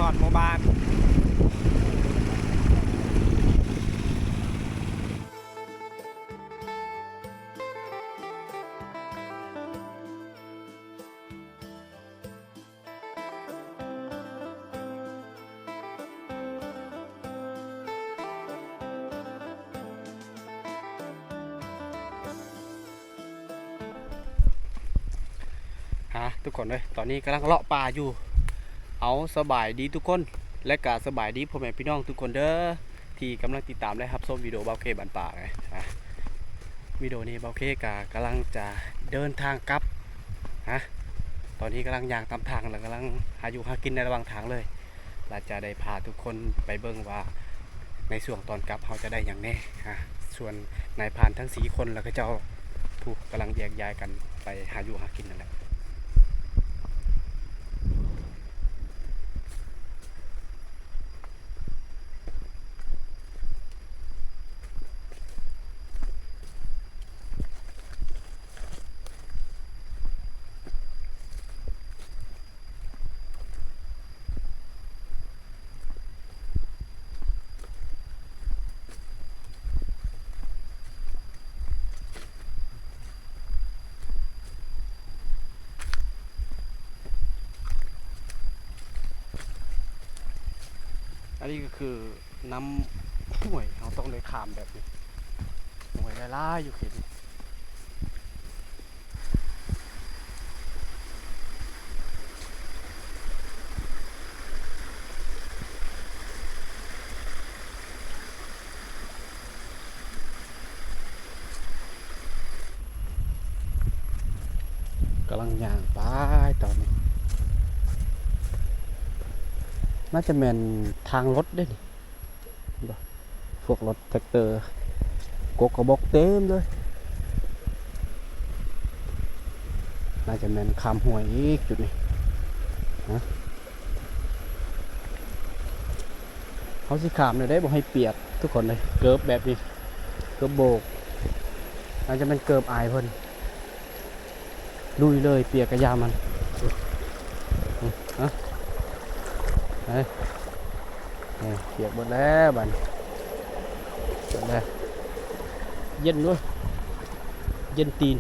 ຮອດໝູ່ບ້ານ. ຮະ ທຸກຄົນເອີຍ ຕອນນີ້ກຳລັງເລາະປ່າຢູ່. ເອົາ ສະບາຍດີທຸກຄົນ ແລະກະສະບາຍດີພໍ່ແມ່ພີ່ນ້ອງທຸກຄົນເດີ ທີ່ກຳລັງຕິດຕາມ ແລະ ຮັບຊົມວິດີໂອບ່າວເຄບ້ານປ່າ. ອາ ວິດີໂອນີ້ບ່າວເຄກະກຳລັງຈະເດີນທາງກັບ ຮະ ຕອນນີ້ກຳລັງຍ່າງຕາມທາງ ແລະ ກຳລັງຫາຢູ່ຫາກິນໃນລະຫວ່າງທາງເລີຍ. ແລະ ຈະໄດ້ພາທຸກຄົນໄປເບິ່ງວ່າ ໃນຊ່ວງຕອນກັບເຮົາຈະໄດ້ຫຍັງແດ່ ອາ ສ່ວນນາຍພານທັງສີ່ຄົນ ແລະ ເຂົາເຈົ້າ ຜູ້ກຳລັງແຍກຍ້າຍກັນໄປຫາຢູ່ຫາກິນນັ້ນແຫຼະ. ອັນນີ້ກໍຄືນ້ຳຫ້ວຍ ເຮົາຕ້ອງໄດ້ຂ້າມແບບນີ້ ຫ້ວຍຫຼາຍໆຢູ່ເຂດນີ້. ກຳລັງຍ່າງໄປຕອນນີ້ ໜ້າຈະແມ່ນທາງລົດເດ້ນີ້ ເຫັນບໍ່? ພວກລົດແທັກເຕີ ກົກກະບອກເຕັມເລີຍ. ໜ້າຈະແມ່ນຂ້າມຫ້ວຍອີກຈຸດນີ້ ຮະ ເຮົາຊິຂ້າມແນວໃດບໍ່ໃຫ້ປຽກທຸກຄົນເອີຍ. ເກີບແບບນີ້ ເກີບໂບກ ໜ້າຈະແມ່ນເກີບອາຍເພິ່ນ. ລຸຍເລີຍ ປຽກກະຢ່າມັນ ອາ ເອີ ປຽກເບິດແລ້ວບາດນີ້ ເບິດແລ້ວ ເຢັນເວີຍ ເຢັນຕີນ.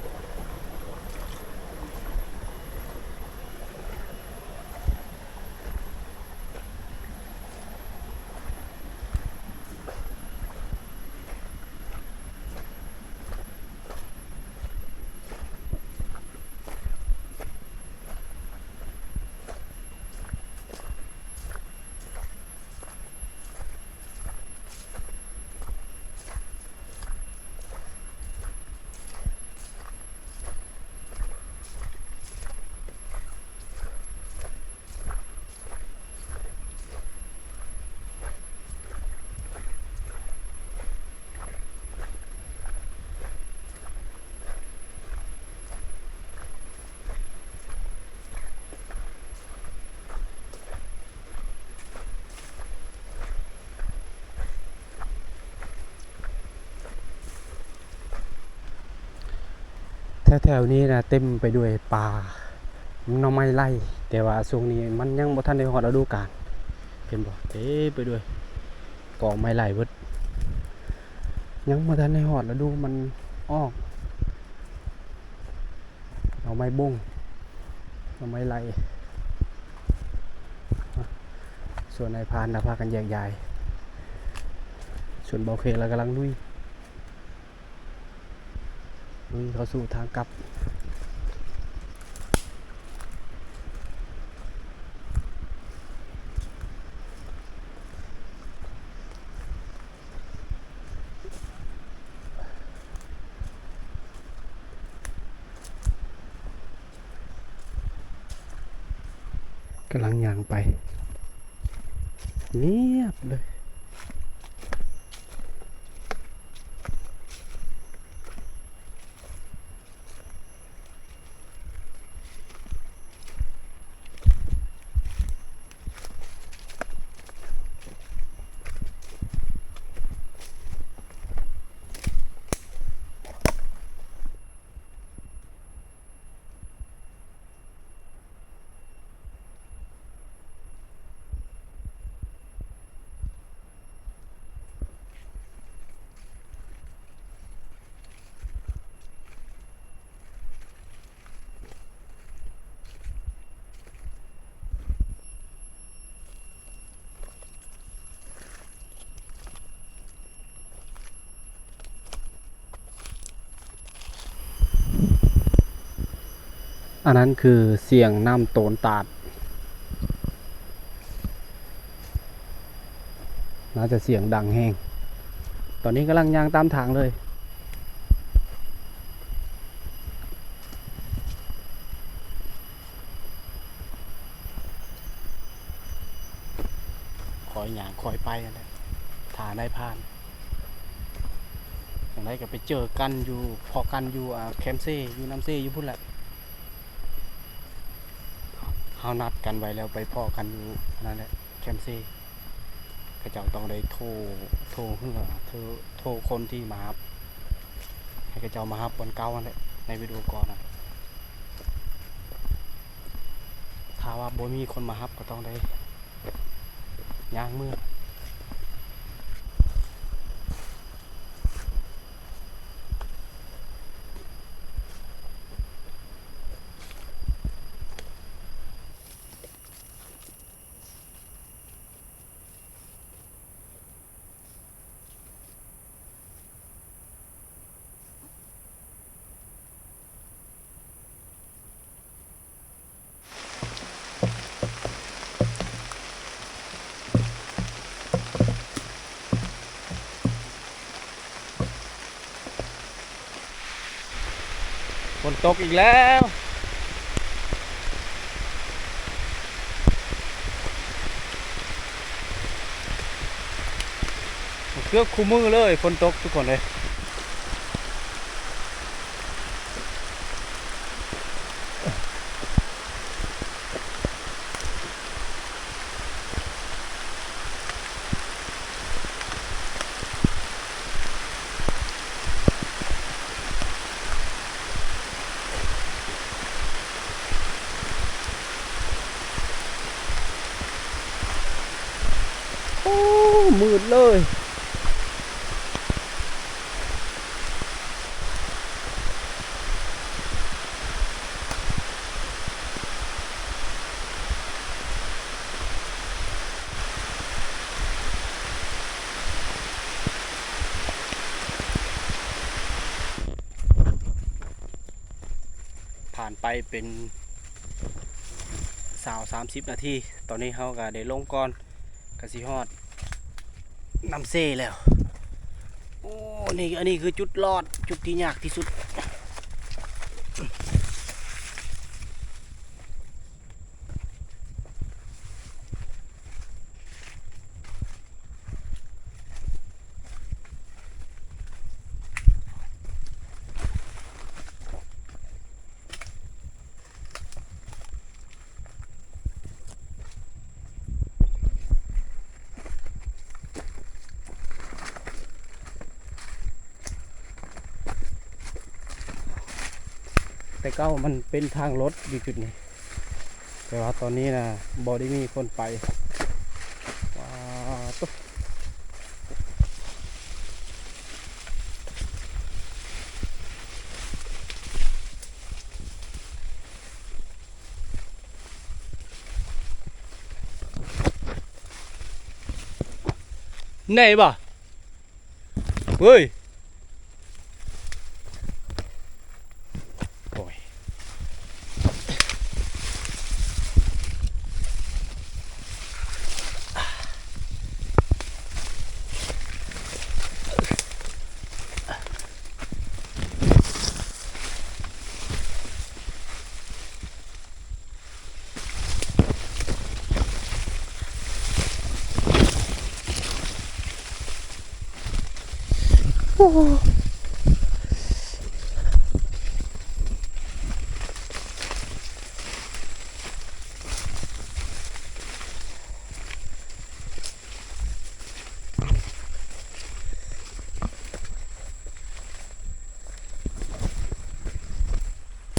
ແຖວໆນີ້ນະເຕັມໄປດ້ວຍປ່າໜໍ່ໄມ້ໄລ່ ແຕ່ວ່າຊ່ວງນີ້ມັນຍັງບໍ່ທັນໄດ້ຮອດລະດູການ ເຫັນບໍ່? ເຕັມໄປດ້ວຍກອງໄມ້ໄລ່ເບິດ ຍັງບໍ່ທັນໄດ້ຮອດລະດູມັນອອກ. ໜໍ່ໄມ້ບົ້ງ ໜໍ່ໄມ້ໄລ່ ສ່ວນນາຍພານລະພາກັນແຍກຍ້າຍ ສ່ວນບ່າວເຄລະກຳລັງລຸຍ ລຸຍເຂົ້າສູ່ທາງກັບ. ກຳລັງຍ່າງໄປ ງຽບເລີຍ. ເ ອັນນັ້ນຄືສຽງນ້ຳໂຕນຕາດ ໜ້າຈະສຽງດັງແຮງ. ຕອນນີ້ກຳລັງຍ່າງຕາມທາງເລີຍ. ຄ່ອຍຍ່າງຄ່ອຍໄປຫັ້ນແຫຼະ ຖ້ານາຍພານ. ຈັ່ງໃດກໍໄປເຈີກັນຢູ່ ພໍ້ກັນຢູ່ ອ່າ ແຄມເຊ ຢູ່ນ້ຳເຊຢູ່ພຸ້ນແຫຼະ. ເຮົານັດກັນໄວ້ແລ້ວ ໄປພໍ້ກັນຢູ່ອັນນັ້ນແຫຼະ ແຄມເຊ. ເຂົາເຈົ້າຕ້ອງໄດ້ໂທ ໂທເຮືອ ໂທ ໂທຄົນທີ່ມາຮັບ ໃຫ້ເຂົາເຈົ້າມາຮັບບ່ອນເກົ່າຫັ້ນແຫຼະ ໃນວິດີໂອກ່ອນນະ. ຖ້າວ່າບໍ່ມີຄົນມາຮັບ ກໍຕ້ອງໄດ້ຍ່າງເມືອ. ຝົນຕົກອີກແລ້ວ ເກືອບຄູ່ມື້ເລີຍຝົນຕົກທຸກຄົນເອີຍ. ໂອ້ ມືດເລີຍ. ຜ່ານໄປເປັນຊາວ ສາມສິບນາທີ ຕອນນີ້ເຮົາກະໄດ້ລົງກ່ອນ ກະຊິຮອດນ້ຳເຊແລ້ວ. ໂອ້ ນີ້ ອັນນີ້ຄືຈຸດລອດ ຈຸດທີ່ຍາກທີ່ສຸດ. ແຕ່ເກົ່າມັນເປັນທາງລົດຢູ່ຈຸດນີ້ ແຕ່ວ່າຕອນນີ້ນະບໍ່ໄດ້ມີຄົນໄປ. ວ້າ ໂຕ ແນ່ບໍ່? ເວີຍ ໂອ້ຍ.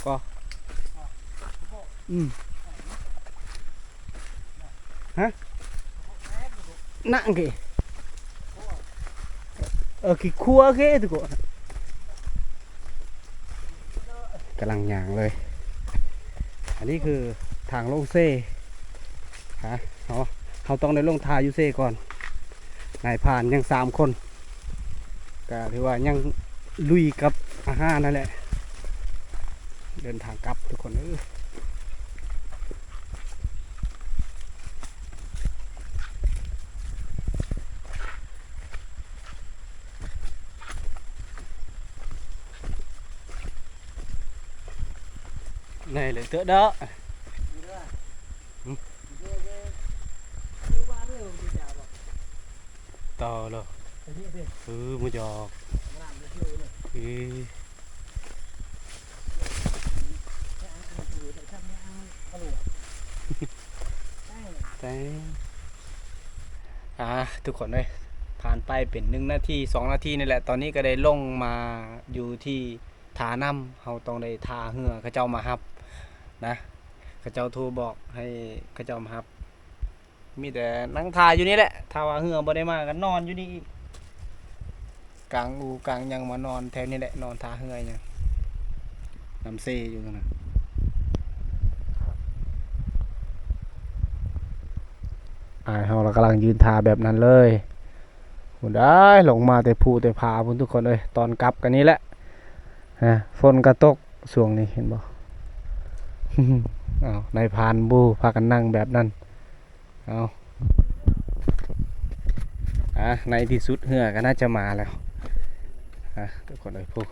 ກໍ ອືມ ຮະ ນະເກ ເອີ ຂີ້ຂົວເກ ທຸກຄົນ. ກຳລັງຍ່າງເລີຍ ອັນນີ້ຄືທາງລົງເຊ ຮະ ເຮົາ ເຮົາຕ້ອງໄດ້ລົງທ່າຢູ່ເຊກ່ອນ. ນາຍພານຍັງສາມຄົນ ກະຖືວ່າຍັງລຸຍກັບອາຫານນັ້ນແຫຼະ. ເດີນທາງກັບທຸກຄົນເອີຍ. ແນ່ເລີຍເຕີເດີ. ຕໍ່ເລີຍ. ເອີ ໝູຢອກ ເອີ. ແຕ່ ອ່າ ທຸກຄົນເອີຍ, ຜ່ານໄປເປັນໜຶ່ງນາທີ ສອງນາທີນີ້ແຫຼະ, ຕອນນີ້ກໍໄດ້ລົງມາຢູ່ທີ່ທ່ານ້ຳ, ເຮົາຕ້ອງໄດ້ຖ້າເຮືອເຂົາເຈົ້າມາຮັບນະ, ເຂົາເຈົ້າໂທບອກໃຫ້ເຂົາເຈົ້າມາຮັບ. ມີແຕ່ນັ່ງຖ້າຢູ່ນີ້ແຫຼະ, ຖ້າວ່າເຮືອບໍ່ໄດ້ມາກໍນອນຢູ່ນີ້ອີກ, ກາງອູກາງຫຍັງມານອນແຖວນີ້ແຫຼະ, ນອນຖ້າເຮືອຫຍັງ ນ້ຳເຊຢູ່ນັ້ນນະ. ອ້າຍເຮົາລະກຳລັງຢືນຖ້າແບບນັ້ນເລີຍ, ພຸ້ນໄດ໋ ລົງມາແຕ່ພູແຕ່ຜາພຸ້ນທຸກຄົນເອີຍ. ຕອນກັບກໍນີ້ແຫຼະ ຝົນກໍຕົກຊ່ວງນີ້ ເຫັນບໍ່? ອ້າວ ນາຍພານບູພາກັນນັ່ງແບບນັ້ນ. ເອົາ ອ່ະ ໃນທີ່ສຸດເຮືອກໍໜ້າຈະມາແລ້ວ ອ່ະ ທຸກຄົນເອີຍ. ຜູ້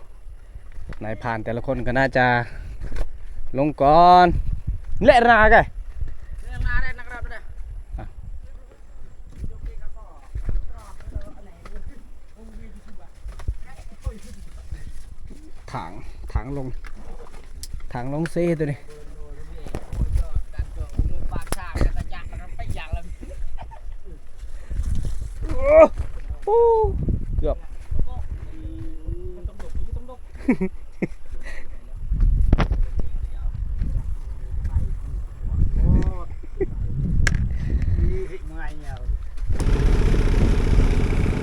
ນາຍພານແຕ່ລະຄົນກໍໜ້າຈະລົງກ່ອນແຫຼະນາກະ. ອ່ະ ທາງ ທາງລົງ ທາງລົງເຊໂຕນີ້. ໂອ້ ເກືອບ.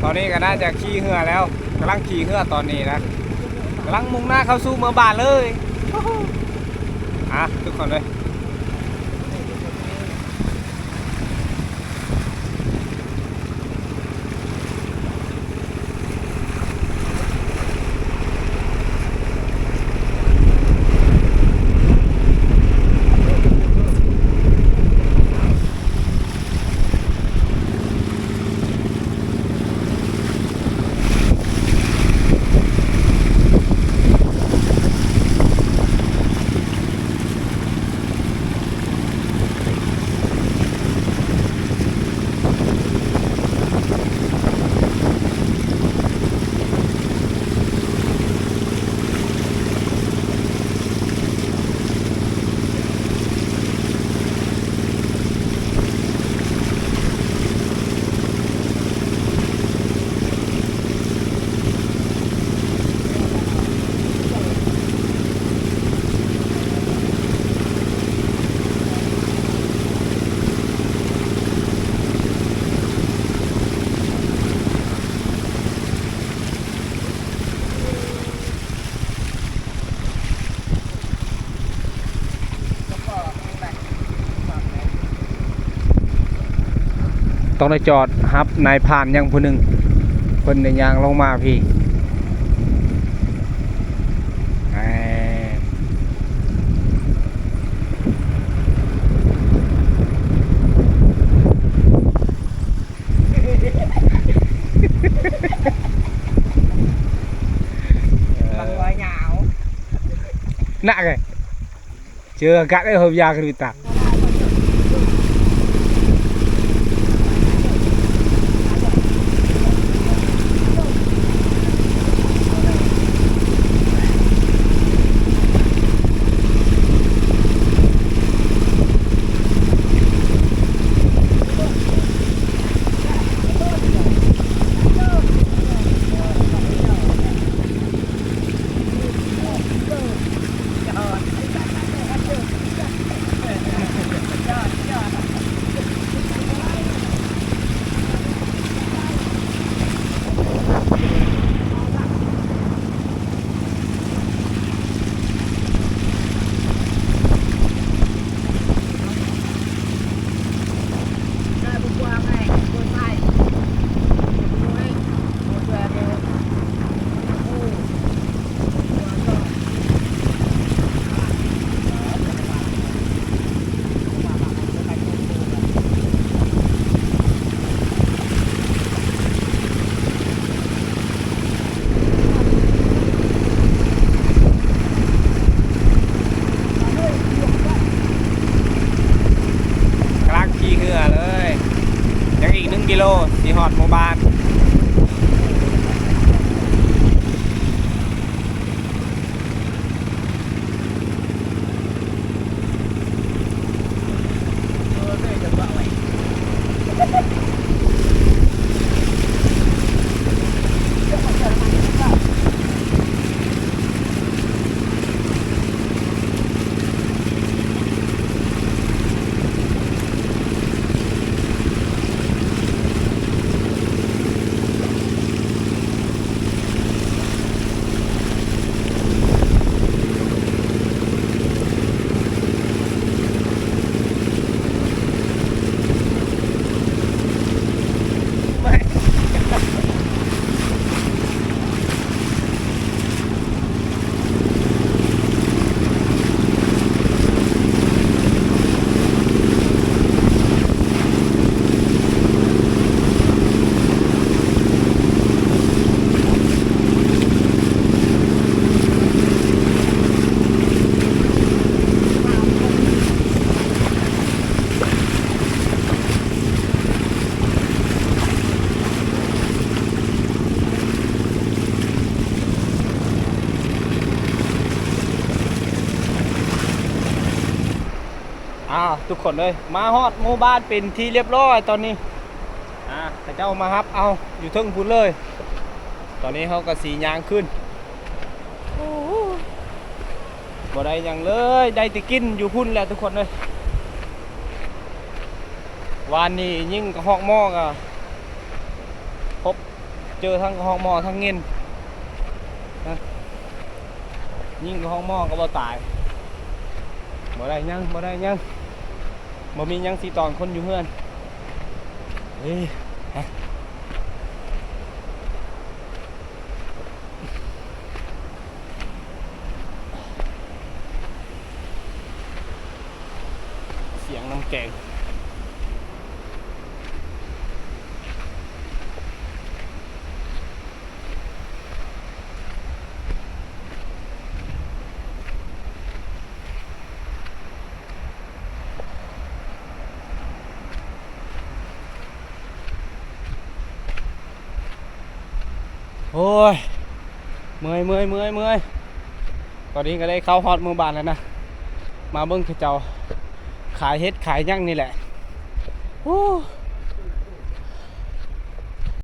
ຕອນນີ້ກໍໜ້າຈະຂີ່ເຮືອແລ້ວ, ກຳລັງຂີ່ເຮືອຕອນນີ້ນະ, ກຳລັງມຸ່ງໜ້າເຂົ້າສູ່ເມືອງບ້ານເລີຍ. ອ່ະ ທຸກຄົນເອີຍ. ຕ້ອງໄດ້ຈອດຮັບນາຍພານຫຍັງຜູ້ໜຶ່ງ, ເພິ່ນໄດ້ຍ່າງລົງມາພີ້. ບັກຫົວຍາວ ໜັກເລີຍ. ເຈີອາກາດເອີຍ ເຮີບຢາກະດູຕາ. ອ່ະ ທຸກຄົນເອີຍ ມາຮອດໝູ່ບ້ານເປັນທີ່ລຽບຮ້ອຍຕອນນີ້. ອ່າ ເຂົາເຈົ້າມາຮັບເອົາຢູ່ເທິງພຸ້ນເລີຍ. ຕອນນີ້ເຮົາກໍຊິຍ່າງຂຶ້ນ. ບໍ່ໄດ້ຫຍັງເລີຍ ໄດ້ແຕ່ກິນຢູ່ພຸ້ນແຫຼະທຸກຄົນເອີຍ. ວານນີ້ຍິງກະຮອກໝໍ້ກະພົບ ເຈີທັງກະຮອກໝໍ້ທັງເງິນນະ. ຍິງກະຮອກໝໍ້ກໍບໍ່ຕາຍ. ບໍ່ໄດ້ຫຍັງ ບໍ່ໄດ້ຫຍັງ ບໍ່ມີຫຍັງຊິຕ້ອນຄົນຢູ່ເຮືອນ. ເອີ ສຽງນ້ຳແກງ. ໂອ້ຍ ເມື່ອຍ ເມື່ອຍ ເມື່ອຍ ເມື່ອຍ. ຕອນນີ້ກໍໄດ້ເຂົ້າຮອດໝູ່ບ້ານແລ້ວນະ. ມາເບິ່ງເຂົາເຈົ້າຂາຍເຫັດຂາຍຫຍັງນີ້ແຫຼະ. ໂອ້